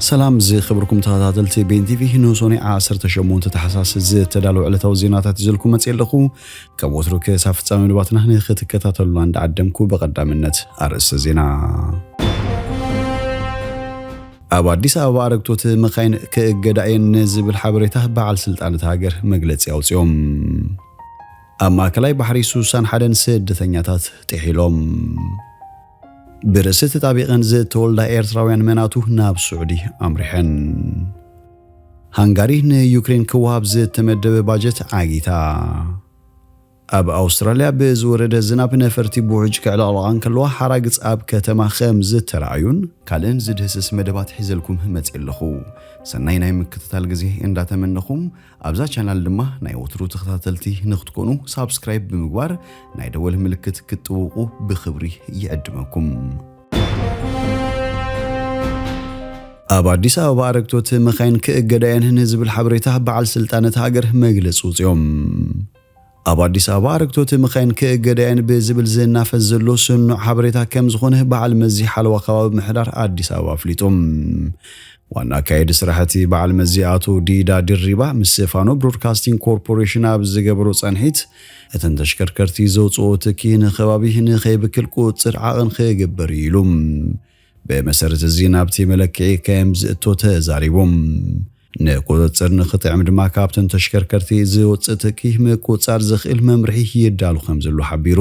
ሰላም ዝኽብርኩም ተኸታተልቲ ቤን ቲቪ፣ ንሶኒ ዓሰርተ ሸሞንተ ታሕሳስ ዝተዳለወ ዕለታዊ ዜናታት ይዘልኩም መጽእ ኣለኹ። ካብ ወትሩ ክሳብ ፍጻሜ መደባትና ንኽትከታተሉና እንዳዓደምኩ፣ ብቐዳምነት ኣርእስተ ዜና። ኣብ ኣዲስ ኣበባ ኣረግቶት መኻይን ክእገዳ እየን ንዝብል ሓበሬታ በዓል ስልጣን እታ ሃገር መግለጺ ኣውጺኦም። ኣብ ማእከላይ ባሕሪ ሱሳን ሓደን ስደተኛታት ጥሒሎም። ብርእሲ ተጣቢቐን ዝተወልዳ ኤርትራውያን መናቱ ናብ ስዑዲ ኣምሪሐን። ሃንጋሪ ንዩክሬን ክወሃብ ዝተመደበ ባጀት ዓጊታ። ኣብ ኣውስትራልያ ብዝወረደ ዝናብ ነፈርቲ ብውሕጅ ክዕለቕለቓ እንከለዋ ሓራግጽ ኣብ ከተማ ከም ዝተረኣዩን ካልእን ዝድህስስ መደባት ሒዘልኩም መጽእ ኣለኹ። ሰናይ ናይ ምክትታል ግዜ እንዳተመነኹም ኣብዛ ቻናል ድማ ናይ ወትሩ ተኸታተልቲ ንክትኮኑ ሳብስክራይብ ብምግባር ናይ ደወል ምልክት ክትጥውቁ ብኽብሪ ይዕድመኩም። ኣብ ኣዲስ ኣበባ ኣረግቶት መኻይን ክእገዳ እየን ንዝብል ሓበሬታ በዓል ስልጣን እታ ሃገር መግለጺ ውጽኦም። ኣብ ኣዲስ ኣበባ ኣረግቶት መኻይን ክእገዳ እየን ብዝብል ዝናፈስ ዘሎ ስኑዕ ሓበሬታ ከም ዝኾነ በዓል መዚ ሓለዋ ከባቢ ምሕዳር ኣዲስ ኣበባ ኣፍሊጡ። ዋና ኣካየዲ ስራሕቲ በዓል መዚ ኣቶ ዲዳ ድሪባ ምስ ፋኖ ብሮድካስቲንግ ኮርፖሬሽን ኣብ ዝገበሮ ጸንሒት፣ እተን ተሽከርከርቲ ዘውፅኦ ትኪ ንከባቢ ንኸይብክል ቁፅር ዓቐን ክገብር እዩ ኢሉ። ብመሰረት እዚ ናብቲ መለክዒ ከም ዝእቶ ተዛሪቦም። ንቁፅፅር ንክጥዕም ድማ ካብተን ተሽከርከርቲ ዝወፅእ ትኪ ምቁፃር ዝኽእል መምርሒ ይዳሉ ከም ዘሎ ሓቢሩ።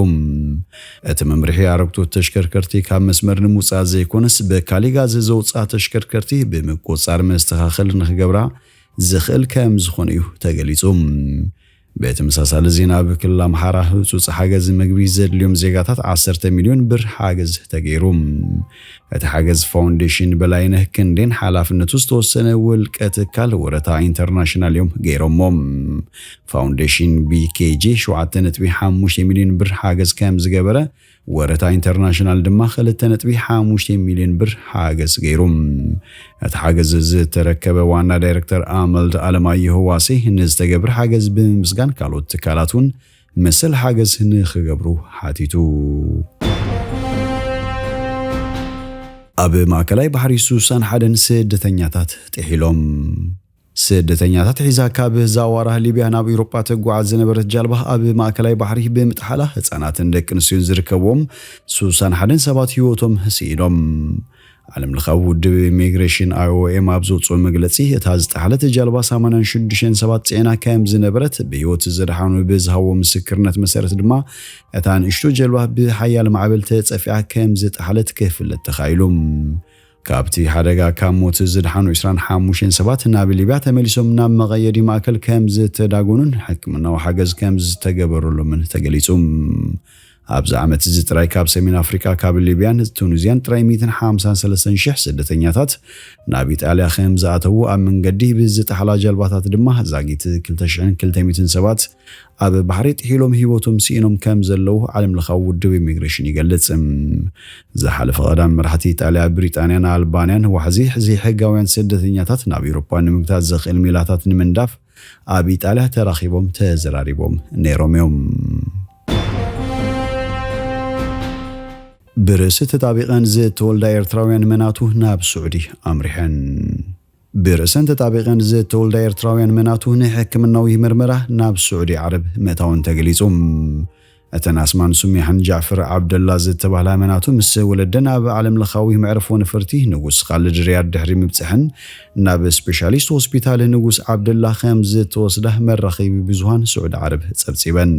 እቲ መምርሒ ኣረግቶት ተሽከርከርቲ ካብ መስመር ንምውፃእ ዘይኮነስ ብካሊእ ጋዝ ዘውፅኣ ተሽከርከርቲ ብምቁፃር መስተኻኸል ንክገብራ ዝኽእል ከም ዝኾነ እዩ ተገሊጹ። ብተመሳሳሊ ዜና ኣብ ክልል ኣምሓራ ህጹጽ ሓገዝ ምግቢ ዘድልዮም ዜጋታት ዓሰርተ ሚልዮን ብር ሓገዝ ተገይሩ። እቲ ሓገዝ ፋውንዴሽን በላይነህ ክንዴን ሓላፍነቱ ዝተወሰነ ውልቀ ትካል ወረታ ኢንተርናሽናል እዮም ገይሮሞ። ፋውንዴሽን ቢ ኬ ጂ ሸውዓተ ነጥቢ ሓሙሽተ ሚልዮን ብር ሓገዝ ከም ዝገበረ ወረታ ኢንተርናሽናል ድማ ክልተ ነጥቢ ሓሙሽተ ሚልዮን ብር ሓገዝ ገይሩ። እቲ ሓገዝ ዝተረከበ ዋና ዳይረክተር ኣመልድ ኣለማየሁ ዋሴ ንዝተገብረ ሓገዝ ብምምስጋን ካልኦት ትካላት እውን መሰል ሓገዝ ንኽገብሩ ሓቲቱ። ኣብ ማእከላይ ባሕሪ ሱሳን ሓደን ስደተኛታት ጥሒሎም። ስደተኛታት ሒዛ ካብ ዛዋራ ሊብያ ናብ ኤውሮጳ ተጓዓዝ ዝነበረት ጃልባ ኣብ ማእከላይ ባሕሪ ብምጥሓላ ህጻናትን ደቂ ኣንስትዮን ዝርከብዎም ሱሳን ሓደን ሰባት ህይወቶም ስኢኖም። ዓለም ለኻዊ ውድብ ኢሚግሬሽን ኣይ ኦ ኤም ኣብ ዘውፅኦ መግለፂ እታ ዝጠሓለት ጃልባ ሰማንያን ሽዱሽተን ሰባት ፅዒና ከም ዝነበረት ብህይወት ዝደሓኑ ብዝሃቦ ምስክርነት መሰረት ድማ እታ ንእሽቶ ጀልባ ብሓያል ማዕበል ተፀፊዓ ከም ዝጠሓለት ክፍለጥ ተኻኢሉ። ካብቲ ሓደጋ ካብ ሞት ዝድሓኑ ዕስራን ሓሙሽተን ሰባት ናብ ሊብያ ተመሊሶም ናብ መቐየዲ ማእከል ከም ዝተዳጎኑን ሕክምናዊ ሓገዝ ከም ዝተገበረሎምን ተገሊጹ። ኣብዚ ዓመት እዚ ጥራይ ካብ ሰሜን ኣፍሪቃ ካብ ሊብያን ቱኒዝያን ጥራይ ሚእትን ሓምሳን ሰለስተን ሽሕ ስደተኛታት ናብ ኢጣልያ ከም ዝኣተዉ ኣብ መንገዲ ብዝጠሓላ ጀልባታት ድማ ዛጊት ክልተ ሽሕን ክልተ ሚእትን ሰባት ኣብ ባሕሪ ጥሒሎም ህይወቶም ስኢኖም ከም ዘለዉ ዓለም ለኻዊ ውድብ ኢሚግሬሽን ይገልጽ። ዝሓለፈ ቀዳም መራሕቲ ኢጣልያ፣ ብሪጣንያን ኣልባንያን ዋሕዚ ዘይሕጋውያን ስደተኛታት ናብ ኤውሮጳ ንምግታት ዘኽእል ሜላታት ንምንዳፍ ኣብ ኢጣልያ ተራኺቦም ተዘራሪቦም ነይሮም እዮም። ብርእሲ ተጣቢቐን ዝተወልዳ ኤርትራውያን መናቱ ናብ ስዑዲ ኣምሪሐን። ብርእሰን ተጣቢቐን ዝተወልዳ ኤርትራውያን መናቱ ንሕክምናዊ ምርመራ ናብ ስዑዲ ዓረብ ምእታወን ተገሊጹ። እተን ኣስማን ሱሚሓን ጃዕፈር ዓብደላ ዝተባህላ መናቱ ምስ ወለደን ኣብ ዓለም ለኻዊ መዕርፎ ነፈርቲ ንጉስ ኻልድ ሪያድ ድሕሪ ምብጽሐን ናብ ስፔሻሊስት ሆስፒታል ንጉስ ዓብደላ ከም ዝተወስዳ መራኸቢ ብዙሃን ስዑዲ ዓረብ ጸብጺበን።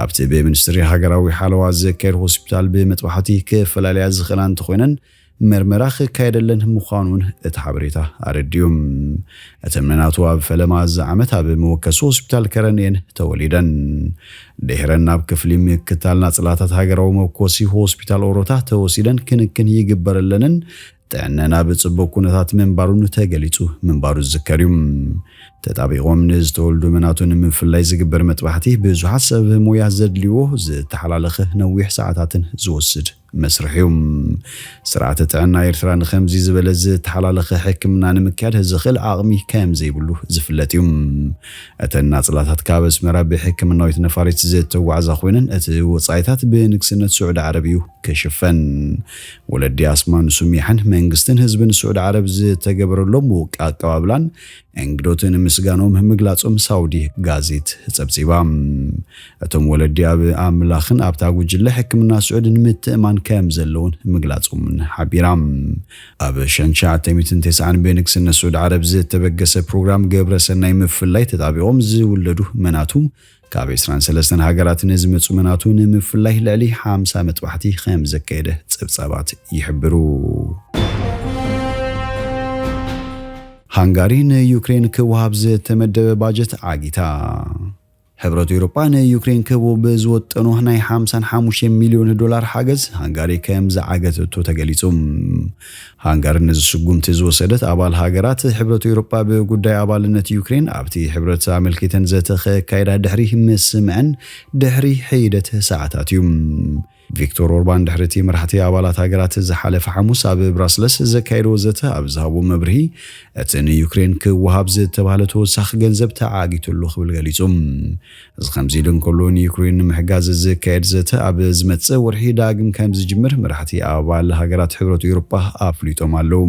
ኣብቲ ብሚኒስትሪ ሃገራዊ ሓለዋ ዝካየድ ሆስፒታል ብመጥባሕቲ ክፈላለያ ዝኽእላ እንተኾይነን መርመራ ክካየደለን ምዃኑን እቲ ሓበሬታ ኣረዲኡ። እተን መናቱ ኣብ ፈለማ እዚ ዓመት ኣብ መወከሲ ሆስፒታል ከረን እየን ተወሊደን። ድሕረን ናብ ክፍሊ ምክታል ናጽላታት ሃገራዊ መወከሲ ሆስፒታል ኦሮታ ተወሲደን ክንክን ይግበረለንን ጥዕነን ኣብ ጽቡቕ ኩነታት ምንባሩን ተገሊጹ ምንባሩ ዝዝከር እዩ። ተጣቢቖም ንዝተወልዱ መናቱ ንምፍላይ ዝግበር መጥባሕቲ ብዙሓት ሰብ ሞያ ዘድልዎ ዝተሓላለኸ ነዊሕ ሰዓታትን ዝወስድ መስርሕ እዩ። ስርዓተ ጥዕና ኤርትራ ንከምዚ ዝበለ ዝተሓላለኸ ሕክምና ንምክያድ ዝኽእል ዓቕሚ ከም ዘይብሉ ዝፍለጥ እዩ። እተን ናጽላታት ካብ ኣስመራ ብሕክምናዊት ነፋሪት ዝተጓዕዛ ኮይነን፣ እቲ ወጻኢታት ብንግስነት ስዑዲ ዓረብ እዩ ክሽፈን። ወለዲ ኣስማን ሱሚሓን መንግስትን ህዝብን ስዑዲ ዓረብ ዝተገበረሎም ውቅ ኣቀባብላን እንግዶትን ምስጋኖም ምግላጾም ሳውዲ ጋዜት ጸብጺባ። እቶም ወለዲ ኣብ ኣምላኽን ኣብታ ጉጅለ ሕክምና ስዑድን ምትእማን ከም ዘለውን ምግላጾምን ሓቢራ። ኣብ ሸንሻ ዓተሚትን ተስዓን ብንግስነት ስዑዲ ዓረብ ዝተበገሰ ፕሮግራም ግብረ ሰናይ ምፍላይ ተጣቢቖም ዝውለዱ መናቱ ካብ ዕስራን ሰለስተን ሃገራት ንዝመጹ መናቱ ንምፍላይ ልዕሊ ሓምሳ መጥባሕቲ ከም ዘካየደ ጸብጻባት ይሕብሩ። ሃንጋሪ ንዩክሬን ክወሃብ ዝተመደበ ባጀት ዓጊታ። ሕብረት ኤውሮጳ ንዩክሬን ክህቦ ብዝወጠኖ ናይ ሓምሳን ሓሙሽተን ሚልዮን ዶላር ሓገዝ ሃንጋሪ ከም ዝዓገተቶ ተገሊጹ። ሃንጋሪ ነዚ ስጉምቲ ዝወሰደት ኣባል ሃገራት ሕብረት ኤውሮጳ ብጉዳይ ኣባልነት ዩክሬን ኣብቲ ሕብረት ኣመልኪተን ዘተ ከካይዳ ድሕሪ ምስምዐን ድሕሪ ሒደት ሰዓታት እዩ። ቪክቶር ኦርባን ድሕሪ እቲ መራሕቲ ኣባላት ሃገራት ዝሓለፈ ሓሙስ ኣብ ብራስለስ ዘካየድዎ ዘተ ኣብ ዝሃቦ መብርሂ፣ እቲ ንዩክሬን ክወሃብ ዝተባህለ ተወሳኺ ገንዘብ ተዓጊቱ ኣሎ ክብል ገሊጹ። እዚ ከምዚ ኢሉ እንከሎ፣ ንዩክሬን ንምሕጋዝ ዝካየድ ዘተ ኣብ ዝመጽእ ወርሒ ዳግም ከም ዝጅምር መራሕቲ ኣባል ሃገራት ሕብረት ኤውሮጳ ኣፍሊጦም ኣለዉ።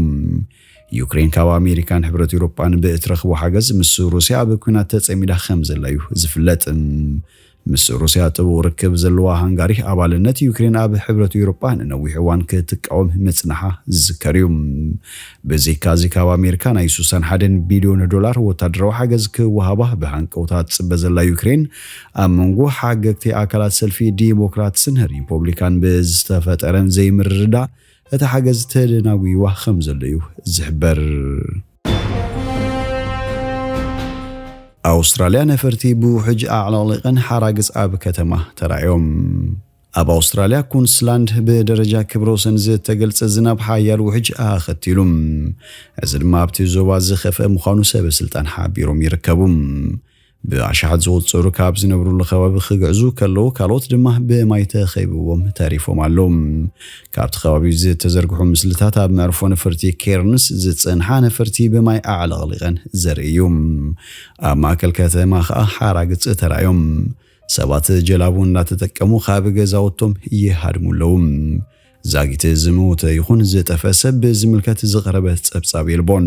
ዩክሬን ካብ ኣሜሪካን ሕብረት ኤውሮጳን ብእትረኽቦ ሓገዝ ምስ ሩስያ ኣብ ኲናት ተጸሚዳ ከም ዘላ እዩ ዝፍለጥ። ምስ ሩስያ ጥቡቕ ርክብ ዘለዋ ሃንጋሪ ኣባልነት ዩክሬን ኣብ ሕብረት ኤውሮጳ ንነዊሕ እዋን ክትቃወም ምጽንሓ ዝዝከር እዩ። ብዘይካዚ ካብ ኣሜሪካ ናይ ስሳን ሓደን ቢልዮን ዶላር ወታደራዊ ሓገዝ ክወሃባ ብሃንቀውታ ትጽበ ዘላ ዩክሬን ኣብ መንጎ ሓገግቲ ኣካላት ሰልፊ ዲሞክራትስን ሪፖብሊካን ብዝተፈጠረን ዘይምርድዳእ እቲ ሓገዝ ተደናጉይዋ ከም ዘሎ እዩ ዝሕበር። ኣውስትራልያ ነፈርቲ ብውሕጅ ኣዕለቕሊቐን ሓራግጽ ኣብ ከተማ ተራእዮም። ኣብ ኣውስትራልያ ኩንስላንድ ብደረጃ ክብረ ወሰን ዝተገልጸ ዝናብ ሓያል ውሕጅ ኣኸቲሉ። እዚ ድማ ኣብቲ ዞባ ዝኸፍአ ምዃኑ ሰበ ስልጣን ሓቢሮም ይርከቡ። ብኣሽሓት ዝቑጸሩ ካብ ዝነብሩሉ ከባቢ ክግዕዙ ከለዉ፣ ካልኦት ድማ ብማይ ተኸቢቦም ተሪፎም ኣለዉ። ካብቲ ከባቢ ዝተዘርግሑ ምስልታት ኣብ መዕርፎ ነፈርቲ ኬርንስ ዝጸንሓ ነፈርቲ ብማይ ኣዕለቕሊቐን ዘርኢ እዩ። ኣብ ማእከል ከተማ ኸኣ ሓራግጽ ተራእዮም። ሰባት ጀላቡ እናተጠቀሙ ካብ ገዛውቶም ይሃድሙ ኣለዉ። ዛጊት ዝሞተ ይኹን ዝጠፍአ ሰብ ብዝምልከት ዝቐረበ ጸብጻብ የልቦን።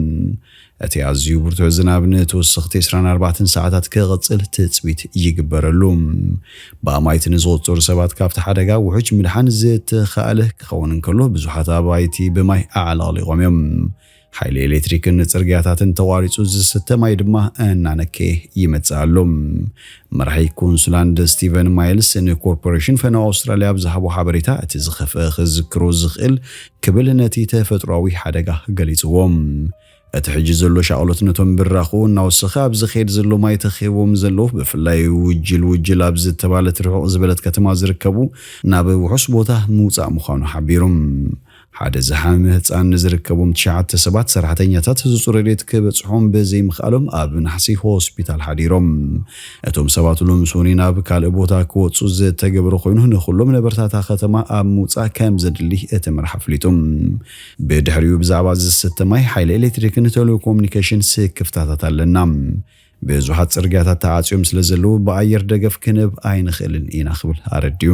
እቲ ኣዝዩ ብርቱዕ ዝናብ ንተወሰኽቲ ዕስራን ኣርባዕተን ሰዓታት ክቕጽል ትጽቢት ይግበረሉ። ብኣማይት ንዝቑጸሩ ሰባት ካብቲ ሓደጋ ውሑጅ ምድሓን ዝተኻእለ ክኸውን እንከሎ፣ ብዙሓት ኣባይቲ ብማይ ኣዕለቕሊቖም እዮም። ሓይሊ ኤሌክትሪክን ጽርግያታትን ተቋሪጹ፣ ዝስተ ማይ ድማ እናነከየ ይመጽእ ኣሎ። መራሒ ኩንስላንድ ስቲቨን ማይልስ ንኮርፖሬሽን ፈነው ኣውስትራልያ ኣብ ዝሃቦ ሓበሬታ፣ እቲ ዝኸፍአ ክዝክሮ ዝኽእል ክብል ነቲ ተፈጥሮኣዊ ሓደጋ ገሊጽዎ። እቲ ሕጂ ዘሎ ሻቕሎት ነቶም ብራኹ እናወሰኸ ኣብ ዝኸይድ ዘሎ ማይ ተኸቢቦም ዘለዉ፣ ብፍላይ ውጅል ውጅል ኣብ ዝተባህለት ርሑቕ ዝበለት ከተማ ዝርከቡ፣ ናብ ውሑስ ቦታ ምውጻእ ምዃኑ ሓቢሩ። ሓደ ዝሓመመ ህጻን ንዝርከቦም ትሽዓተ ሰባት ሰራሕተኛታት ህጹጽ ረድኤት ክበጽሖም ብዘይምኽኣሎም ኣብ ናሕሲ ሆስፒታል ሓዲሮም። እቶም ሰባት ሎሚ ሰኑይ ናብ ካልእ ቦታ ክወጹ ዝተገብረ ኮይኑ፣ ንኹሎም ነበርታታ ከተማ ኣብ ምውጻእ ከም ዘድሊ እቲ መራሕ ኣፍሊጡ። ብድሕሪኡ ብዛዕባ ዝስተ ማይ፣ ሓይሊ ኤሌክትሪክን ቴሌኮሙኒኬሽን ስክፍታታት ኣለና። ብዙሓት ጽርግያታት ተዓጽዮም ስለ ዘለዉ፣ ብኣየር ደገፍ ክንህብ ኣይንኽእልን ኢና ክብል ኣረዲኡ።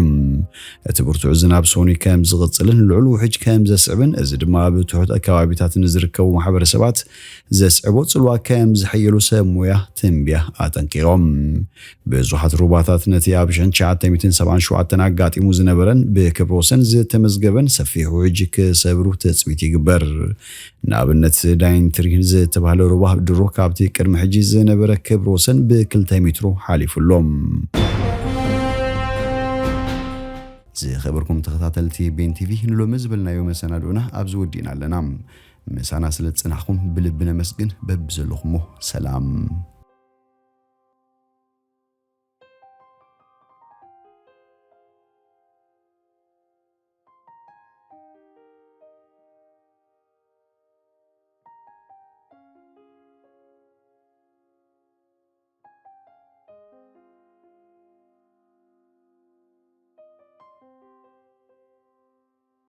እቲ ብርቱዕ ዝናብ ሰኑይ ከም ዝቕጽልን ልዑል ውሕጅ ከም ዘስዕብን፣ እዚ ድማ ኣብ ትሑት ከባቢታት ንዝርከቡ ማሕበረሰባት ዘስዕቦ ጽልዋ ከም ዝሕየሉ ሰብ ሞያ ትንቢያ ኣጠንቂቖም። ብዙሓት ሩባታት ነቲ ኣብ ሽሕን ትሽዓተ ሚእትን ሰብዓን ሸውዓተን ኣጋጢሙ ዝነበረን ብክብረ ወሰን ዝተመዝገበን ሰፊሕ ውሕጅ ክሰብሩ ትጽቢት ይግበር። ንኣብነት ዳይንትሪ ዝተባህለ ሩባ ድሮ ካብቲ ቅድሚ ሕጂ ዝነበረ ክብረ ወሰን ብክልተ ሜትሮ ሓሊፉ ኣሎ። ዝኸበርኩም ተኸታተልቲ ቤን ቲቪ፣ ንሎሚ ዝበልናዮ መሰናድኦና ኣብዚ ወዲእና ኣለና። ምሳና ስለ ዝጸናሕኩም ብልቢ ነመስግን። በብዘለኹሞ ሰላም።